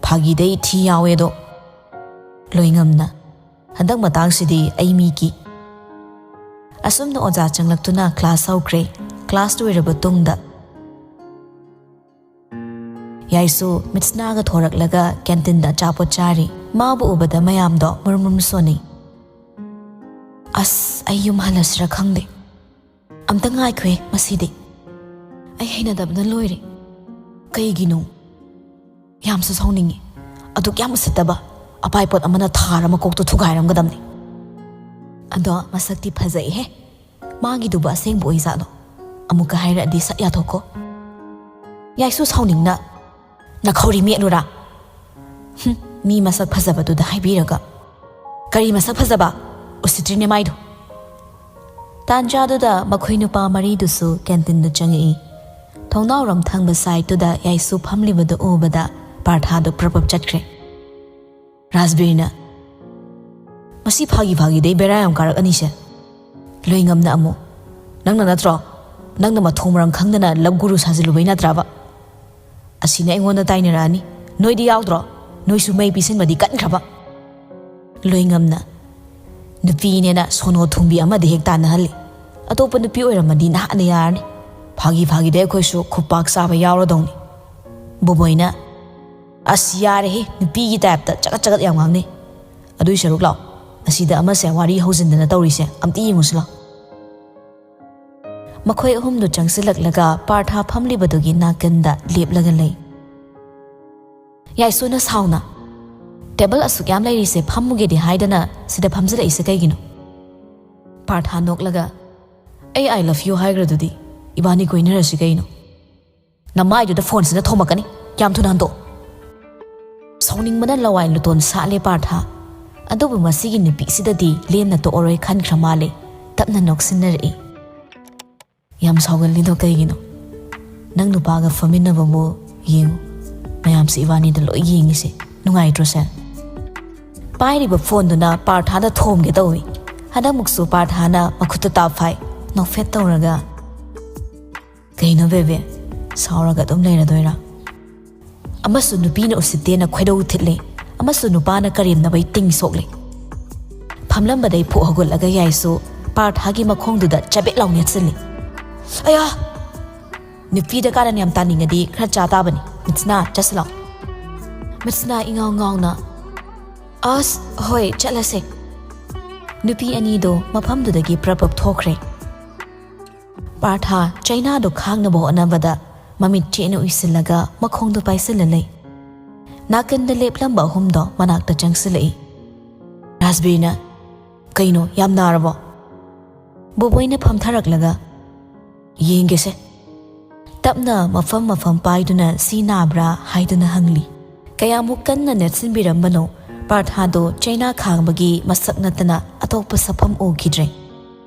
"ꯐꯥꯒꯤꯗꯩ ꯊꯤ ꯌꯥꯎꯋꯦꯗꯣ꯫" ꯂꯣꯏꯉꯝꯅ, "ꯍꯟꯗꯛ ꯃꯇꯥꯡꯁꯤꯗꯤ ꯑꯩ ꯃꯤꯒꯤ꯫" ꯑꯁꯨꯝꯅ ꯑꯣꯖꯥ ꯆꯪꯂꯛꯇꯨꯅ ꯀ꯭ꯂꯥꯁ ꯍꯧꯈ꯭ꯔꯦ꯫ ꯀ꯭ꯂꯥꯁ ꯂꯣꯏꯔꯕ ꯇꯨꯡꯗ ꯌꯥꯏꯁꯨ ꯃꯤꯠꯁꯅꯥꯒ ꯊꯣꯔꯛꯂꯒ ꯀꯦꯟꯇꯤꯟꯗ ꯑꯆꯥꯄꯣꯠ ꯆꯥꯔꯤ꯫ ꯃꯥꯕꯨ ꯎꯕꯗ ꯃꯌꯥꯝꯗꯣ ꯃꯨꯔꯨꯝ ꯃꯨꯔꯨꯝ ꯁꯣꯟꯅꯩ꯫ "ꯑꯁ, ꯑꯩ ꯌꯨꯝ ꯍꯜꯂꯁꯤꯔ ꯈꯪꯗꯦ꯫ ꯑꯝꯇ ꯉꯥꯏꯈꯣꯍꯦ ꯃꯁꯤꯗꯤ꯫ ꯑꯩ ꯍꯩꯅꯗꯕꯅ ꯂꯣꯏꯔꯦ꯫ ꯀꯩꯒꯤꯅꯣ? ꯌꯥꯝꯁꯨ ꯁꯥꯎꯅꯤꯡꯉꯤ꯫ ꯑꯗꯨꯛ ꯌꯥꯝ ꯎꯁꯤꯠꯇꯕ ꯑꯄꯥꯏꯄꯣꯠ ꯑꯃꯅ ꯊꯥꯔ ꯃꯀꯣꯛꯇꯣ ꯊꯨꯒꯥꯏꯔꯝꯒꯗꯕꯅꯤ꯫ ꯑꯗꯣ ꯃꯁꯛꯇꯤ ꯐꯖꯩꯍꯦ꯫ ꯃꯥꯒꯤꯗꯨꯕꯨ ꯑꯁꯦꯡꯕ ꯑꯣꯏꯖꯥꯠꯂꯣ? ꯑꯃꯨꯛꯀ ꯍꯥꯏꯔꯛꯑꯗꯤ ꯁꯛ ꯌꯥꯊꯣꯛꯀꯣ꯫" ꯌꯥꯏꯁꯨ ꯁꯥꯎꯅꯤꯡꯅ, "ꯅꯈꯧꯔꯤ ꯃꯦꯠꯂꯨꯔꯥ?" "ꯍꯨꯝ, ꯃꯤ ꯃꯁꯛ ꯐꯖꯕꯗꯨꯗ ꯍꯥꯏꯕꯤꯔꯒ꯫ "ꯀꯔꯤ ꯃꯁꯛ ꯐꯖꯕ? ꯎꯁꯤꯠꯇ꯭ꯔꯤꯅꯦ ꯃꯥꯏꯗꯣ!" ꯇꯥꯟꯖꯥꯗꯨꯗ ꯃꯈꯣꯏ ꯅꯨꯄꯥ ꯃꯔꯤꯗꯨꯁꯨ ꯀꯦꯟꯇꯤꯟꯗ ꯆꯪꯉꯛꯏ꯫ ꯊꯣꯡꯅꯥꯎꯔꯣꯝ ꯊꯪꯕ ꯁꯥꯏꯠꯇꯨꯗ ꯌꯥꯏꯁꯨ ꯐꯝꯂꯤꯕꯗꯨ ꯎꯕꯗ ꯄꯥꯔꯊꯥꯗꯣ ꯄ꯭ꯔꯞ ꯄ꯭ꯔꯞ ꯆꯠꯈ꯭ꯔꯦ꯫ ꯔꯥꯖꯕꯤꯔꯅ, "ꯃꯁꯤ ꯐꯥꯒꯤ ꯐꯥꯒꯤꯗꯩ ꯕꯦꯔꯥ ꯌꯥꯝ ꯀꯥꯔꯛꯑꯅꯤꯁꯦ꯫" ꯂꯣꯏꯉꯝꯅ ꯑꯃꯨꯛ, "ꯅꯪꯅ ꯅꯠꯇ꯭ꯔꯣ? ꯅꯪꯅ ꯃꯊꯣꯡ ꯃꯔꯝ ꯈꯪꯗꯅ ꯂꯕ ꯒꯨꯔꯨ ꯁꯥꯖꯤꯜꯂꯨꯕꯩ ꯅꯠꯇ꯭ꯔꯕ? ꯑꯁꯤꯅ ꯑꯩꯉꯣꯟꯗ ꯇꯥꯏꯅꯔꯛꯑꯅꯤ꯫ ꯅꯣꯏꯗꯤ ꯌꯥꯎꯗ꯭ꯔꯣ? ꯅꯣꯏꯁꯨ ꯃꯩ ꯄꯤꯁꯤꯟꯕꯗꯤ ꯀꯟꯈ꯭ꯔꯕ꯫" ꯂꯣꯏꯉꯝꯅ, "ꯅꯨꯄꯤꯅꯦꯅ ꯁꯣꯅꯣ ꯊꯨꯡꯕꯤ ꯑꯃꯗꯤ ꯍꯦꯛ ꯇꯥꯟꯅꯍꯜꯂꯤ꯫ ꯑꯇꯣꯞꯄ ꯅꯨꯄꯤ ꯑꯣꯏꯔꯝꯃꯗꯤ ꯅꯍꯥꯟꯅ ꯌꯥꯔꯅꯤ꯫ ꯐꯥꯒꯤ ꯐꯥꯒꯤꯗꯩ ꯑꯩꯈꯣꯏꯁꯨ ꯈꯨꯄꯥꯛ ꯆꯥꯕ ꯌꯥꯎꯔꯗꯧꯅꯤ꯫" ꯕꯣꯕꯣꯏꯅ, "ꯑꯁ ꯌꯥꯔꯦꯍꯦ, ꯅꯨꯄꯤꯒꯤ ꯇꯥꯏꯞꯇ ꯆꯒꯠ ꯆꯒꯠ ꯌꯥꯝ ꯉꯥꯡꯅꯩ꯫ ꯑꯗꯨꯏ ꯁꯔꯨꯛ ꯂꯥꯛꯑꯣ, ꯑꯁꯤꯗ ꯑꯃꯁꯦ ꯋꯥꯔꯤ ꯍꯧꯖꯤꯟꯗꯅ ꯇꯧꯔꯤꯁꯦ ꯑꯝꯇ ꯌꯦꯡꯉꯨꯁꯤ ꯂꯥꯛꯑꯣ꯫" ꯃꯈꯣꯏ ꯑꯍꯨꯝꯗꯨ ꯆꯪꯁꯤꯜꯂꯛꯂꯒ ꯄꯥꯔꯊꯥ ꯐꯝꯂꯤꯕꯗꯨꯒꯤ ꯅꯥꯀꯟꯗ ꯂꯦꯞꯂꯒ ꯂꯩ꯫ ꯌꯥꯏꯁꯣꯅ ꯁꯥꯎꯅ, "ꯇꯦꯕꯜ ꯑꯁꯨꯛ ꯌꯥꯝ ꯂꯩꯔꯤꯁꯦ ꯐꯝꯃꯨꯒꯦꯗꯤ ꯍꯥꯏꯗꯅ ꯁꯤꯗ ꯐꯝꯖꯤꯜꯂꯛꯏꯁꯦ ꯀꯩꯒꯤꯅꯣ?" ꯄꯥꯔꯊꯥ ꯅꯣꯛꯂꯒ, "ꯑꯩ I love you ꯍꯥꯏꯈ꯭ꯔꯗꯨꯗꯤ, ꯏꯕꯥꯅꯤ ꯀꯣꯏꯅꯔꯁꯤ ꯀꯩꯅꯣ?" "ꯅꯃꯥꯏꯗꯨꯗ ꯐꯣꯟꯁꯤꯅ ꯊꯣꯝꯃꯛꯀꯅꯤ, ꯌꯥꯝ ꯊꯨꯅ ꯍꯟꯗꯣꯛꯑꯣ꯫" ꯁꯥꯎꯅꯤꯡꯕꯅ ꯂꯋꯥꯏ ꯂꯨꯇꯣꯟ ꯁꯥꯠꯂꯦ ꯄꯥꯔꯊꯥ꯫ ꯑꯗꯨꯕꯨ ꯃꯁꯤꯒꯤ ꯅꯨꯄꯤꯁꯤꯗꯗꯤ ꯂꯦꯝꯅ ꯇꯣꯛꯑꯔꯣꯏ ꯈꯟꯈ꯭ꯔ ꯃꯥꯜꯂꯦ꯫ ꯇꯞꯅ ꯅꯣꯛꯁꯤꯟꯅꯔꯛꯏ꯫ "ꯌꯥꯝ ꯁꯥꯎꯒꯜꯂꯤꯗꯣ ꯀꯩꯒꯤꯅꯣ? ꯅꯪ ꯅꯨꯄꯥꯒ ꯐꯝꯃꯤꯟꯅꯕꯕꯨ ꯌꯦꯡꯉꯨ, ꯃꯌꯥꯝꯁꯦ ꯏꯕꯥꯅꯤꯗ ꯂꯣꯏ ꯌꯦꯡꯉꯤꯁꯦ, ꯅꯨꯡꯉꯥꯏꯇ꯭ꯔꯣꯁꯦ?" ꯄꯥꯏꯔꯤꯕ ꯐꯣꯟꯗꯨꯅ ꯄꯥꯔꯊꯥꯗ ꯊꯣꯝꯒꯦ ꯇꯧꯏ꯫ ꯍꯟꯗꯛꯃꯨꯛꯁꯨ ꯄꯥꯔꯊꯥꯅ ꯃꯈꯨꯠꯇ ꯇꯥꯞ ꯐꯥꯏ, ꯅꯣꯛꯐꯦꯠ ꯇꯧꯔꯒ꯫ "ꯀꯩꯅꯣ ꯕꯦꯕꯦ, ꯁꯥꯎꯔꯒ ꯑꯗꯨꯝ ꯂꯩꯔꯗꯣꯏꯔꯥ?" ꯑꯃꯁꯨ ꯅꯨꯄꯤꯅ ꯎꯁꯤꯠꯇꯦꯅ ꯈꯣꯏꯗꯧ ꯊꯤꯠꯂꯦ, ꯑꯃꯁꯨ ꯅꯨꯄꯥꯅ ꯀꯔꯦꯝꯅꯕꯩ ꯇꯤꯡ ꯁꯣꯛꯂꯦ꯫ ꯐꯝꯂꯝꯕꯗꯩ ꯐꯨꯛ ꯍꯧꯒꯠꯂꯒ ꯌꯥꯏꯁꯨ ꯄꯥꯔꯊꯥꯒꯤ ꯃꯈꯣꯡꯗꯨꯗ ꯆꯕꯦꯠ ꯂꯥꯎ ꯅꯦꯠꯁꯤꯜꯂꯤ꯫ "ꯑꯌꯥ!" "ꯅꯨꯄꯤꯗ ꯀꯥꯔꯟ ꯌꯥꯝ ꯇꯥꯅꯤꯡꯉꯗꯤ ꯈꯔ ꯆꯥ ꯇꯥꯕꯅꯤ꯫ ꯃꯤꯠꯁꯅꯥ, ꯆꯠꯁꯤ ꯂꯥꯎ꯫" ꯃꯤꯠꯁꯅꯥ ꯏꯉꯥꯎ ꯉꯥꯎꯅ, "ꯑꯁ, ꯍꯣꯏ, ꯆꯠꯂꯁꯦ꯫" ꯅꯨꯄꯤ ꯑꯅꯤꯗꯣ ꯃꯐꯝꯗꯨꯗꯒꯤ ꯄ꯭ꯔꯞ ꯄ꯭ꯔꯞ ꯊꯣꯛꯈ꯭ꯔꯦ꯫ ꯄꯥꯔꯊꯥ ꯆꯩꯅꯥꯗꯣ ꯈꯥꯡꯅꯕ ꯍꯣꯠꯅꯕꯗ ꯃꯃꯤꯠ ꯆꯦꯠꯅ ꯎꯏꯁꯤꯜꯂꯒ ꯃꯈꯣꯡꯗꯣ ꯄꯥꯏꯁꯤꯜꯂ ꯂꯩ꯫ ꯅꯥꯀꯟꯗ ꯂꯦꯞꯂꯝꯕ ꯑꯍꯨꯝꯗꯣ ꯃꯅꯥꯛꯇ ꯆꯪꯁꯤꯜꯂꯛꯏ꯫ ꯔꯥꯖꯕꯤꯔꯅ, "ꯀꯩꯅꯣ, ꯌꯥꯝ ꯅꯥꯔꯕꯣ?" ꯕꯣꯕꯣꯏꯅ ꯐꯝꯊꯔꯛꯂꯒ, "ꯌꯦꯡꯒꯦꯁꯦ꯫" ꯇꯞꯅ ꯃꯐꯝ ꯃꯐꯝ ꯄꯥꯏꯗꯨꯅ ꯁꯤ ꯅꯥꯕ꯭ꯔꯥ ꯍꯥꯏꯗꯨꯅ ꯍꯪꯂꯤ꯫ ꯀꯌꯥꯃꯨꯛ ꯀꯟꯅ ꯅꯦꯠꯁꯤꯟꯕꯤꯔꯝꯕꯅꯣ, ꯄꯥꯔꯊꯥꯗꯣ ꯆꯩꯅꯥ ꯈꯥꯡꯕꯒꯤ ꯃꯁꯛ ꯅꯠꯇꯅ ꯑꯇꯣꯞꯄ ꯁꯛꯐꯝ ꯎꯈꯤꯗ꯭ꯔꯦ꯫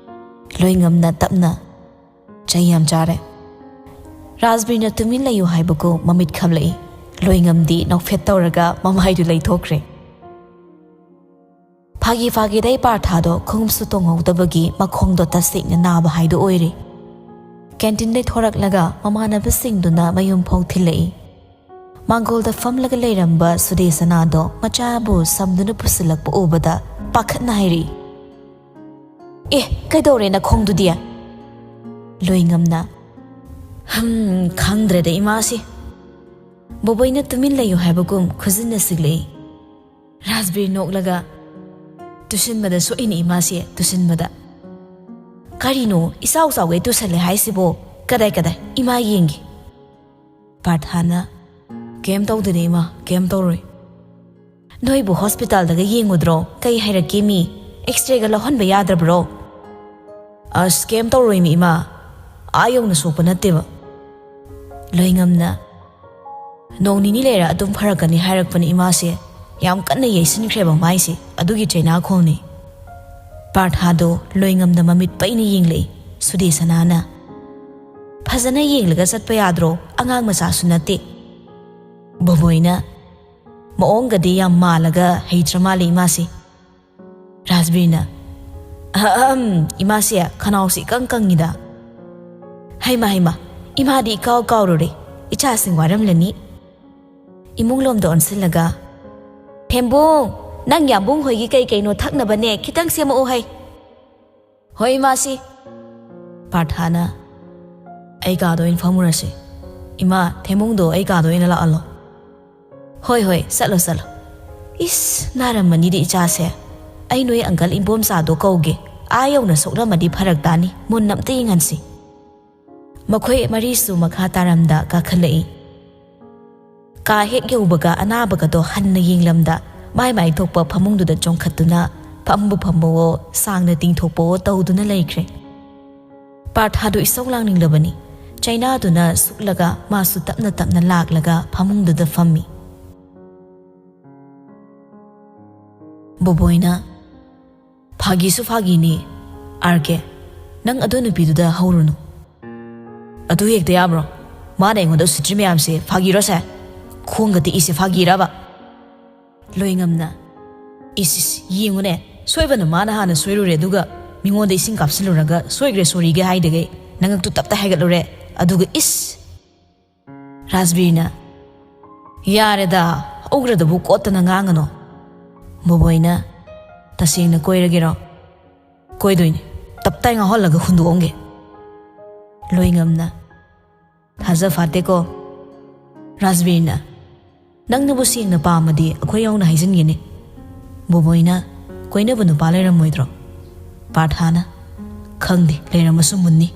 ꯂꯣꯏꯉꯝꯅ ꯇꯞꯅ, "ꯆꯩ ꯌꯥꯝ ꯆꯥꯔꯦ"꯫ ꯔꯥꯖꯕꯤꯔꯅ ꯇꯨꯃꯤꯟ ꯂꯩꯌꯨ ꯍꯥꯏꯕꯒꯨꯝ ꯃꯃꯤꯠ ꯈꯝꯂꯛꯏ꯫ ꯂꯣꯏꯉꯝꯗꯤ ꯅꯣꯛꯐꯦꯠ ꯇꯧꯔꯒ ꯃꯃꯥꯏꯗꯨ ꯂꯩꯊꯣꯛꯈ꯭ꯔꯦ꯫ ꯐꯥꯒꯤ ꯐꯥꯒꯤꯗꯩ ꯄꯥꯔꯊꯥꯗꯣ ꯈꯣꯡꯎꯞꯁꯨ ꯇꯣꯡꯍꯧꯗꯕꯒꯤ ꯃꯈꯣꯡꯗꯣ ꯇꯁꯦꯡꯅ ꯅꯥꯕ ꯍꯥꯏꯗꯣ ꯑꯣꯏꯔꯦ꯫ ꯀꯦꯟꯇꯤꯟꯗꯩ ꯊꯣꯔꯛꯂꯒ ꯃꯃꯥꯟꯅꯕꯁꯤꯡꯗꯨꯅ ꯃꯌꯨꯝ ꯐꯥꯎ ꯊꯤꯜꯂꯛꯏ꯫ ꯃꯥꯡꯒꯣꯜꯗ ꯐꯝꯂꯒ ꯂꯩꯔꯝꯕ ꯁꯨꯗꯦꯁꯅꯥꯗꯣ ꯃꯆꯥꯕꯨ ꯁꯝꯗꯨꯅ ꯄꯨꯁꯤꯜꯂꯛꯄ ꯎꯕꯗ ꯄꯥꯈꯠꯅ ꯍꯥꯏꯔꯛꯏ, "ꯑꯦ, ꯀꯩꯗꯧꯔꯦ ꯅꯈꯣꯡꯗꯨꯗꯤ?" ꯂꯣꯏꯉꯝꯅ, "ꯍꯝ, ꯈꯪꯗ꯭ꯔꯦꯗ ꯏꯃꯥꯁꯤ"꯫ ꯕꯣꯕꯣꯏꯅ ꯇꯨꯃꯤꯟ ꯂꯩꯌꯨ ꯍꯥꯏꯕꯒꯨꯝ ꯈꯨꯖꯤꯟꯅ ꯁꯤꯛꯂꯛꯏ꯫ ꯔꯥꯖꯕꯤꯔ ꯅꯣꯛꯂꯒ, "ꯇꯨꯁꯤꯟꯕꯗ ꯁꯣꯛꯏꯅꯤ ꯏꯃꯥꯁꯦ, ꯇꯨꯁꯤꯟꯕꯗ"꯫ "ꯀꯔꯤꯅꯣ ꯏꯆꯥꯎ ꯆꯥꯎꯒꯩ ꯇꯨꯁꯜꯂꯦ ꯍꯥꯏꯁꯤꯕꯣ? ꯀꯗꯥꯏ ꯀꯗꯥꯏ, ꯏꯃꯥ ꯌꯦꯡꯒꯦ"꯫ ꯄꯥꯔꯊꯥꯅ, "ꯀꯩꯝ ꯇꯧꯗꯦꯅꯦ ꯏꯃꯥ, ꯀꯩꯝ ꯇꯧꯔꯣꯏ"꯫ "ꯅꯣꯏꯕꯨ ꯍꯣꯁꯄꯤꯇꯥꯜꯗꯒ ꯌꯦꯡꯉꯨꯗ꯭ꯔꯣ? ꯀꯩ ꯍꯥꯏꯔꯛꯀꯦ ꯃꯤ? ꯑꯦꯛꯁꯔꯦꯒ ꯂꯧꯍꯟꯕ ꯌꯥꯗ꯭ꯔꯕ꯭ꯔꯣ?" "ꯑꯁ, ꯀꯩꯝ ꯇꯧꯔꯣꯏꯃꯤ ꯏꯃꯥ, ꯑꯥ ꯌꯧꯅ ꯁꯣꯛꯄ ꯅꯠꯇꯦꯕ"꯫ ꯂꯣꯏꯉꯝꯅ, "ꯅꯣꯡ ꯅꯤꯅꯤ ꯂꯩꯔ ꯑꯗꯨꯝ ꯐꯔꯛꯀꯅꯤ ꯍꯥꯏꯔꯛꯄꯅꯤ ꯏꯃꯥꯁꯦ, ꯌꯥꯝ ꯀꯟꯅ ꯌꯩꯁꯤꯟꯈ꯭ꯔꯦꯕ ꯃꯥꯏꯁꯦ, ꯑꯗꯨꯒꯤ ꯆꯩꯅꯥꯈꯣꯜꯅꯤ"꯫ ꯄꯥꯔꯊꯥꯗꯣ ꯂꯣꯏꯉꯝꯅ ꯃꯃꯤꯠ ꯄꯩꯅ ꯌꯦꯡꯂꯛꯏ꯫ ꯁꯨꯗꯦꯁꯅꯥꯅ, "ꯐꯖꯅ ꯌꯦꯡꯂꯒ ꯆꯠꯄ ꯌꯥꯗ꯭ꯔꯣ? ꯑꯉꯥꯡ ꯃꯆꯥꯁꯨ ꯅꯠꯇꯦ"꯫ ꯕꯣꯕꯣꯏꯅ, "ꯃꯑꯣꯡꯒꯗꯤ ꯌꯥꯝ ꯃꯥꯜꯂꯒ ꯍꯩꯇ꯭ꯔ ꯃꯥꯜꯂꯦ ꯏꯃꯥꯁꯦ"꯫ ꯔꯥꯖꯕꯤꯔꯅ, "ꯑꯍꯝ, ꯏꯃꯥꯁꯦ ꯈꯅꯥꯎꯁꯤ ꯏꯀꯪ ꯀꯪꯉꯤꯗ"꯫ "ꯍꯩꯃꯥ, ꯍꯩꯃꯥ, ꯏꯃꯥꯗꯤ ꯏꯀꯥꯎ ꯀꯥꯎꯔꯨꯔꯦ, ꯏꯆꯥꯁꯤꯡ ꯋꯥꯔꯝꯂꯅꯤ"꯫ ꯏꯃꯨꯡ ꯂꯣꯝꯗ ꯑꯣꯟꯁꯤꯜꯂꯒ, "ꯊꯦꯝꯕꯨꯡ, ꯅꯪ ꯌꯥꯝꯕꯨꯡ ꯍꯣꯏꯒꯤ ꯀꯩ ꯀꯩꯅꯣ ꯊꯛꯅꯕꯅꯦ ꯈꯤꯇꯪ ꯁꯦꯝꯃꯛꯎ ꯍꯩ"꯫ "ꯍꯣꯏ ꯏꯃꯥꯁꯤ"꯫ ꯄꯥꯔꯊꯥꯅ, "ꯑꯩ ꯀꯥꯗ ꯑꯣꯏꯅ ꯐꯝꯃꯨꯔꯁꯤ꯫ ꯏꯃꯥ, ꯊꯦꯝꯕꯨꯡꯗꯣ ꯑꯩ ꯀꯥꯗ ꯑꯣꯏꯅ ꯂꯥꯛꯍꯜꯂꯣ"꯫ "ꯍꯣꯏ, ꯍꯣꯏ, ꯆꯠꯂꯣ, ꯆꯠꯂꯣ꯫ ꯏꯁ, ꯅꯥꯔꯝꯃꯅꯤꯗꯤ ꯏꯆꯥꯁꯦ꯫ ꯑꯩ ꯅꯣꯏ ꯑꯪꯀꯜ ꯏꯕꯣꯝꯆꯥꯗꯣ ꯀꯧꯒꯦ꯫ ꯑꯥ ꯌꯧꯅ ꯁꯣꯛꯂꯝꯃꯗꯤ ꯐꯔꯛ ꯇꯥꯅꯤ꯫ ꯃꯨꯟꯅ ꯑꯝꯇ ꯌꯦꯡꯍꯟꯁꯤ"꯫ ꯃꯈꯣꯏ ꯃꯔꯤꯁꯨ ꯃꯈꯥ ꯇꯥꯔꯝꯗ ꯀꯥꯈꯠꯂꯛꯏ꯫ ꯀꯥ ꯍꯦꯛ ꯌꯧꯕꯒ ꯑꯅꯥꯕꯒꯗꯣ ꯍꯟꯅ ꯌꯦꯡꯂꯝꯗ ꯃꯥꯏ ꯃꯥꯏ ꯊꯣꯛꯄ ꯐꯃꯨꯡꯗꯨꯗ ꯆꯣꯡꯈꯠꯇꯨꯅ ꯐꯝꯕꯨ ꯐꯝꯕꯋꯣ ꯁꯥꯡꯅ ꯇꯤꯡꯊꯣꯛꯄꯋꯣ ꯇꯧꯗꯨꯅ ꯂꯩꯈ꯭ꯔꯦ꯫ ꯄꯥꯔꯊꯥꯗꯨ ꯏꯁꯧ ꯂꯥꯡꯅꯤꯡꯂꯕꯅꯤ꯫ ꯆꯩꯅꯥꯗꯨꯅ ꯁꯨꯛꯂꯒ ꯃꯥꯁꯨ ꯇꯞꯅ ꯇꯞꯅ ꯂꯥꯛꯂꯒ ꯐꯃꯨꯡꯗꯨꯗ ꯐꯝꯃꯤ꯫ ꯕꯣꯕꯣꯏꯅ, "ꯐꯥꯒꯤꯁꯨ ꯐꯥꯒꯤꯅꯤ, ꯑꯥꯔ ꯀꯦ, ꯅꯪ ꯑꯗꯨ ꯅꯨꯄꯤꯗꯨꯗ ꯍꯧꯔꯨꯅꯨ꯫ ꯑꯗꯨ ꯍꯦꯛꯇ ꯌꯥꯕ꯭ꯔꯣ? ꯃꯥꯅ ꯑꯩꯉꯣꯟꯗ ꯎꯁꯤꯠꯇ꯭ꯔꯤ ꯃꯌꯥꯝꯁꯦ ꯐꯥꯒꯤꯔꯣ ꯁꯦ? ꯈꯣꯡꯒ ꯇꯦꯛꯏꯁꯦ ꯐꯥꯒꯤꯔꯕ?" ꯂꯣꯏꯉꯝꯅ, "ꯏꯁ, ꯏꯁ, ꯌꯦꯡꯉꯨꯅꯦ, ꯁꯣꯏꯕꯅ ꯃꯥꯅ ꯍꯥꯟꯅ ꯁꯣꯏꯔꯨꯔꯦ, ꯑꯗꯨꯒ ꯃꯤꯉꯣꯟꯗ ꯏꯁꯤꯡ ꯀꯥꯞꯁꯤꯜꯂꯨꯔꯒ ꯁꯣꯏꯈ꯭ꯔꯦ ꯁꯣꯔꯤꯒ ꯍꯥꯏꯗꯒꯩ ꯅꯉꯛꯇꯨ ꯇꯞꯇ ꯍꯥꯏꯒꯠꯂꯨꯔꯦ, ꯑꯗꯨꯒ ꯏꯁ!" ꯔꯥꯖꯕꯤꯔꯅ, "ꯌꯥꯔꯦꯗ, ꯎꯒ꯭ꯔꯗꯕꯨ ꯀꯣꯠꯇꯅ ꯉꯥꯡꯒꯅꯣ꯫" ꯕꯣꯕꯣꯏꯅ, "ꯇꯁꯦꯡꯅ ꯀꯣꯏꯔꯒꯦꯔꯣ?" "ꯀꯣꯏꯗꯣꯏꯅꯦ, ꯇꯞꯇꯥꯏ ꯉꯥꯎꯍꯜꯂꯒ ꯍꯨꯟꯗꯣꯛꯑꯝꯒꯦ꯫" ꯂꯣꯏꯉꯝꯅ, "ꯊꯥꯖ ꯐꯥꯠꯇꯦꯀꯣ꯫ ꯔꯥꯖꯕꯤꯔꯅ, ꯅꯪꯅꯕꯨ ꯁꯦꯡꯅ ꯄꯥꯝꯃꯗꯤ ꯑꯩꯈꯣꯏ ꯌꯥꯎꯅ ꯍꯥꯏꯖꯤꯟꯒꯦꯅꯦ꯫" ꯕꯣꯕꯣꯏꯅ, "ꯀꯣꯏꯅꯕ ꯅꯨꯄꯥ ꯂꯩꯔꯝꯃꯣꯏꯗ꯭ꯔꯣ?" ꯄꯥꯔꯊꯥꯅ, "ꯈꯪꯗꯦ, ꯂꯩꯔꯝꯃꯁꯨ ꯃꯨꯟꯅꯤ꯫"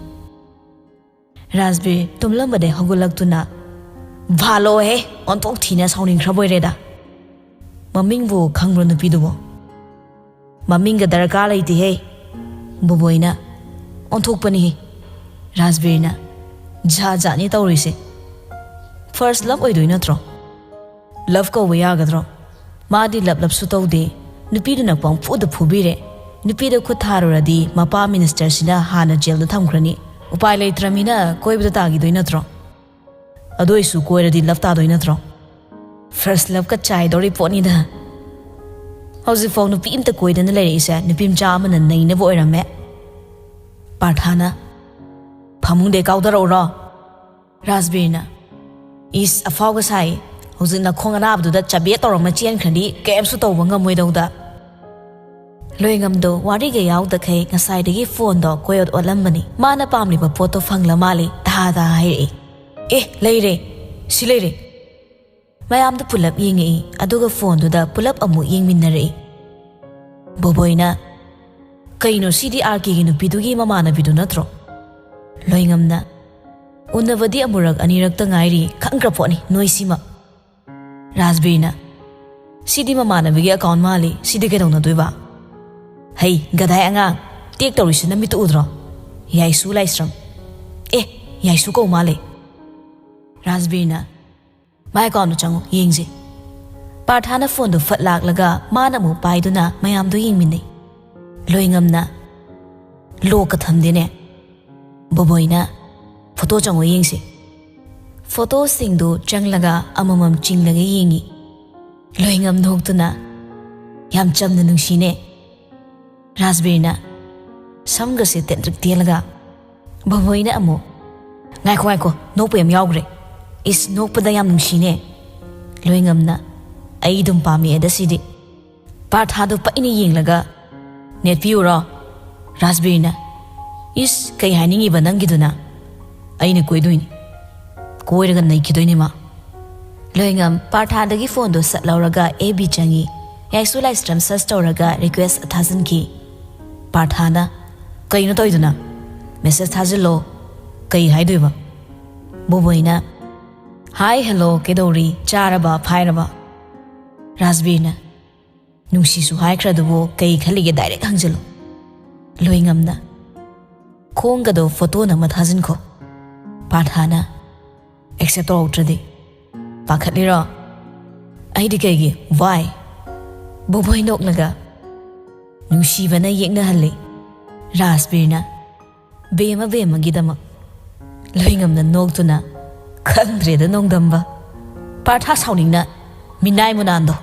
ꯔꯥꯖꯕꯤꯔ ꯇꯨꯝꯂꯝꯕꯗꯩ ꯍꯧꯒꯠꯂꯛꯇꯨꯅ, "ꯚꯥꯂꯣꯍꯦ, ꯑꯣꯟꯊꯣꯛ ꯊꯤꯅ ꯁꯥꯎꯅꯤꯡꯈ꯭ꯔꯕꯣꯏꯔꯦꯗ꯫ ꯃꯃꯤꯡꯕꯨ ꯈꯪꯕ꯭ꯔꯣ ꯅꯨꯄꯤꯗꯨꯕꯣ?" "ꯃꯃꯤꯡꯒ ꯗꯔꯀꯥꯔ ꯂꯩꯇꯦꯍꯦ꯫" ꯕꯣꯕꯣꯏꯅ, "ꯑꯣꯟꯊꯣꯛꯄꯅꯤꯍꯦ꯫" ꯔꯥꯖꯕꯤꯔꯅ, "ꯖꯥꯠ ꯖꯥꯠꯅꯤ ꯇꯧꯔꯤꯁꯦ꯫ ꯐꯥꯔꯁ ꯂꯞ ꯑꯣꯏꯗꯣꯏ ꯅꯠꯇ꯭ꯔꯣ? ꯂꯞ ꯀꯧꯕ ꯌꯥꯒꯗ꯭ꯔꯣ? ꯃꯥꯗꯤ ꯂꯞ ꯂꯞꯁꯨ ꯇꯧꯗꯦ꯫ ꯅꯨꯄꯤꯗꯨꯅ ꯄꯪꯐꯨꯗ ꯐꯨꯕꯤꯔꯦ꯫ ꯅꯨꯄꯤꯗ ꯈꯨꯠ ꯊꯥꯔꯨꯔꯗꯤ ꯃꯄꯥ ꯃꯤꯅꯤꯁꯇꯔꯁꯤꯅ ꯍꯥꯟꯅ ꯖꯦꯜꯗ ꯊꯝꯈ꯭ꯔꯅꯤ꯫ ꯎꯄꯥꯏ ꯂꯩꯇ꯭ꯔꯃꯤꯅ ꯀꯣꯏꯕꯗ ꯇꯥꯈꯤꯗꯣꯏ ꯅꯠꯇ꯭ꯔꯣ? ꯑꯗꯨ ꯑꯣꯏꯁꯨ ꯀꯣꯏꯔꯗꯤ ꯂꯞ ꯇꯥꯗꯣꯏ ꯅꯠꯇ꯭ꯔꯣ? ꯐꯥꯔꯁ ꯂꯞꯀ ꯆꯥꯏꯗꯧꯔꯤ ꯄꯣꯠꯅꯤꯗ꯫ ꯍꯧꯖꯤꯛꯐꯥꯎ ꯅꯨꯄꯤ ꯑꯝꯇ ꯀꯣꯏꯗꯅ ꯂꯩꯔꯛꯏꯁꯦ ꯅꯨꯄꯤ ꯃꯆꯥ ꯑꯃꯅ ꯅꯩꯅꯕ ꯑꯣꯏꯔꯝꯃꯦ꯫" ꯄꯥꯔꯊꯥꯅ, "ꯐꯃꯨꯡꯗꯩ ꯀꯥꯎꯊꯔꯛꯎꯔꯣ?" ꯔꯥꯖꯕꯤꯔꯅ, "ꯏꯁ, ꯑꯐꯥꯎꯕ ꯁꯥꯏ꯫ ꯍꯧꯖꯤꯛ ꯅꯈꯣꯡ ꯑꯅꯥꯕꯗꯨꯗ ꯆꯕꯦꯠ ꯇꯧꯔꯝꯃ ꯆꯦꯟꯈ꯭ꯔꯗꯤ ꯀꯩꯝꯁꯨ ꯇꯧꯕ ꯉꯝꯃꯣꯏꯗꯧꯗ꯫" ꯂꯣꯏꯉꯝꯗꯣ ꯋꯥꯔꯤꯒ ꯌꯥꯎꯗꯈꯩ ꯉꯁꯥꯏꯗꯒꯤ ꯐꯣꯟꯗꯣ ꯀꯣꯏ ꯑꯣꯠ ꯑꯣꯠꯂꯝꯕꯅꯤ꯫ ꯃꯥꯅ ꯄꯥꯝꯂꯤꯕ ꯄꯣꯠꯇꯣ ꯐꯪꯂ ꯃꯥꯜꯂꯤ꯫ ꯊꯥ ꯊꯥ ꯍꯥꯏꯔꯛꯏ, "ꯑꯦ, ꯂꯩꯔꯦ, ꯁꯤ ꯂꯩꯔꯦ꯫" ꯃꯌꯥꯝꯗ ꯄꯨꯂꯞ ꯌꯦꯡꯉꯛꯏ, ꯑꯗꯨꯒ ꯐꯣꯟꯗꯨꯗ ꯄꯨꯂꯞ ꯑꯃꯨꯛ ꯌꯦꯡꯃꯤꯟꯅꯔꯛꯏ꯫ ꯕꯣꯕꯣꯏꯅ, "ꯀꯩꯅꯣ, ꯁꯤꯗꯤ ꯑꯥꯔ ꯀꯦꯒꯤ ꯅꯨꯄꯤꯗꯨꯒꯤ ꯃꯃꯥꯟꯅꯕꯤꯗꯨ ꯅꯠꯇ꯭ꯔꯣ?" ꯂꯣꯏꯉꯝꯅ, "ꯎꯅꯕꯗꯤ ꯑꯃꯨꯔꯛ ꯑꯅꯤꯔꯛꯇ ꯉꯥꯏꯔꯤ, ꯈꯪꯈ꯭ꯔ ꯄꯣꯠꯅꯤ ꯅꯣꯏ ꯁꯤꯃ꯫" ꯔꯥꯖꯕꯤꯔꯅ, "ꯁꯤꯗꯤ ꯃꯃꯥꯟꯅꯕꯤꯒꯤ ꯑꯦꯀꯥꯎꯟ ꯃꯥꯜꯂꯤ, ꯁꯤꯗꯤ ꯀꯩꯗꯧꯅꯗꯣꯏꯕ?" "ꯍꯩ, ꯒꯙꯥꯏ ꯑꯉꯥꯡ, ꯇꯦꯛ ꯇꯧꯔꯤꯁꯤ ꯅꯃꯤꯠꯇꯨ ꯎꯗ꯭ꯔꯣ? ꯌꯥꯏꯁꯨ ꯂꯥꯏꯁ꯭ꯔꯝ꯫ ꯑꯦ, ꯌꯥꯏꯁꯨ ꯀꯧ ꯃꯥꯜꯂꯦ꯫" ꯔꯥꯖꯕꯤꯔꯅ, "ꯃꯥꯏ ꯑꯦꯀꯥꯎꯟꯗꯨ ꯆꯪꯉꯨ, ꯌꯦꯡꯁꯤ꯫" ꯄꯥꯔꯊꯥꯅ ꯐꯣꯟꯗꯨ ꯐꯠ ꯂꯥꯛꯂꯒ ꯃꯥꯅ ꯑꯃꯨꯛ ꯄꯥꯏꯗꯨꯅ ꯃꯌꯥꯝꯗꯨ ꯌꯦꯡꯃꯤꯟꯅꯩ꯫ ꯂꯣꯏꯉꯝꯅ, "ꯂꯣꯛꯀ ꯊꯝꯗꯦꯅꯦ꯫ ꯕꯣꯕꯣꯏꯅ ꯐꯣꯇꯣ ꯆꯪꯉꯣ ꯌꯦꯡꯁꯤ"꯫ ꯐꯣꯇꯣꯁꯤꯡꯗꯨ ꯆꯪꯂꯒ ꯑꯃꯃꯝ ꯆꯤꯡꯂꯒ ꯌꯦꯡꯉꯤ꯫ ꯂꯣꯏꯉꯝ ꯅꯣꯛꯇꯨꯅ, "ꯌꯥꯝ ꯆꯝꯅ ꯅꯨꯡꯁꯤꯅꯦ"꯫ ꯔꯥꯖꯕꯤꯔꯅ ꯁꯝꯒꯁꯦ ꯇꯦꯟꯇ꯭ꯔꯤꯛ ꯇꯦꯜꯂꯒ, ꯕꯣꯕꯣꯏꯅ ꯑꯃꯨꯛ, "ꯉꯥꯏꯈꯣ, ꯉꯥꯏꯈꯣ, ꯅꯣꯛꯄ ꯌꯥꯝ ꯌꯥꯎꯈ꯭ꯔꯦ꯫ ꯏꯁ, ꯅꯣꯛꯄꯗ ꯌꯥꯝ ꯅꯨꯡꯁꯤꯅꯦ"꯫ ꯂꯣꯏꯉꯝꯅ, "ꯑꯩ ꯑꯗꯨꯝ ꯄꯥꯝꯃꯦ ꯑꯗ ꯁꯤꯗꯤ"꯫ ꯄꯥꯔꯊꯥꯗꯣ ꯄꯛꯏꯅ ꯌꯦꯡꯂꯒ, "ꯅꯦꯠꯄꯤꯌꯨꯔꯣ"꯫ ꯔꯥꯖꯕꯤꯔꯅ, "ꯏꯁ, ꯀꯩ ꯍꯥꯏꯅꯤꯡꯉꯤꯕ ꯅꯪꯒꯤꯗꯨꯅ? ꯑꯩꯅ ꯀꯣꯏꯗꯣꯏꯅꯤ꯫ ꯀꯣꯏꯔꯒ ꯅꯩꯈꯤꯗꯣꯏꯅꯤ ꯃꯥ"꯫ ꯂꯣꯏꯉꯝ ꯄꯥꯔꯊꯥꯗꯒꯤ ꯐꯣꯟꯗꯣ ꯁꯠ ꯂꯧꯔꯒ ꯑꯦꯐ ꯕꯤ ꯆꯪꯉꯤ꯫ ꯌꯥꯏꯁꯨ ꯂꯥꯏꯁ꯭ꯔꯝ ꯁꯔꯆ ꯇꯧꯔꯒ ꯔꯤꯀ꯭ꯋꯦꯁ ꯊꯥꯖꯤꯟꯈꯤ꯫ ꯄꯥꯔꯊꯥꯅ, "ꯀꯩꯅꯣ ꯇꯧꯔꯤꯗꯨꯅ? ꯃꯦꯁꯦꯖ ꯊꯥꯖꯤꯜꯂꯣ꯫ ꯀꯩ ꯍꯥꯏꯗꯣꯏꯕ?" ꯕꯣꯕꯣꯏꯅ, "ꯍꯥꯏ, ꯍꯦꯜꯂꯣ, ꯀꯩꯗꯧꯔꯤ? ꯆꯥꯔꯕ, ꯐꯥꯏꯔꯕ?" ꯔꯥꯖꯕꯤꯔꯅ, "ꯅꯨꯡꯁꯤꯁꯨ ꯍꯥꯏꯈ꯭ꯔꯗꯨꯕꯨ ꯀꯩ ꯈꯜꯂꯤꯒꯦ? ꯗꯥꯏꯔꯦꯛ ꯍꯪꯖꯤꯜꯂꯨ"꯫ ꯂꯣꯏꯉꯝꯅ, "ꯈꯣꯡꯒꯗꯣ ꯐꯣꯇꯣ ꯅꯝꯃ ꯊꯥꯖꯤꯟꯈꯣ"꯫ ꯄꯥꯔꯊꯥꯅ, "ꯑꯦꯛꯁꯦꯞ ꯇꯧꯔꯛꯇ꯭ꯔꯗꯤ ꯄꯥꯈꯠꯂꯤꯔꯣ?" "ꯑꯩꯗꯤ ꯀꯩꯒꯤ? ꯋꯥꯏ?" ꯕꯣꯕꯣꯏ ꯅꯣꯛꯂꯒ, "ꯅꯨꯡꯁꯤꯕꯅ ꯌꯦꯛꯅꯍꯜꯂꯤ"꯫ ꯔꯥꯖꯕꯤꯔꯅ, "ꯕꯦꯝꯃ ꯕꯦꯝꯃꯒꯤꯗꯃꯛ"꯫ ꯂꯣꯏꯉꯝꯅ ꯅꯣꯛꯇꯨꯅ, "ꯈꯪꯗ꯭ꯔꯦꯗ ꯅꯣꯡꯗꯝꯕ"꯫ ꯄꯥꯔꯊꯥ ꯁꯥꯎꯅꯤꯡꯅ, "ꯃꯤꯅꯥꯏ ꯃꯨꯅꯥꯟꯗꯣ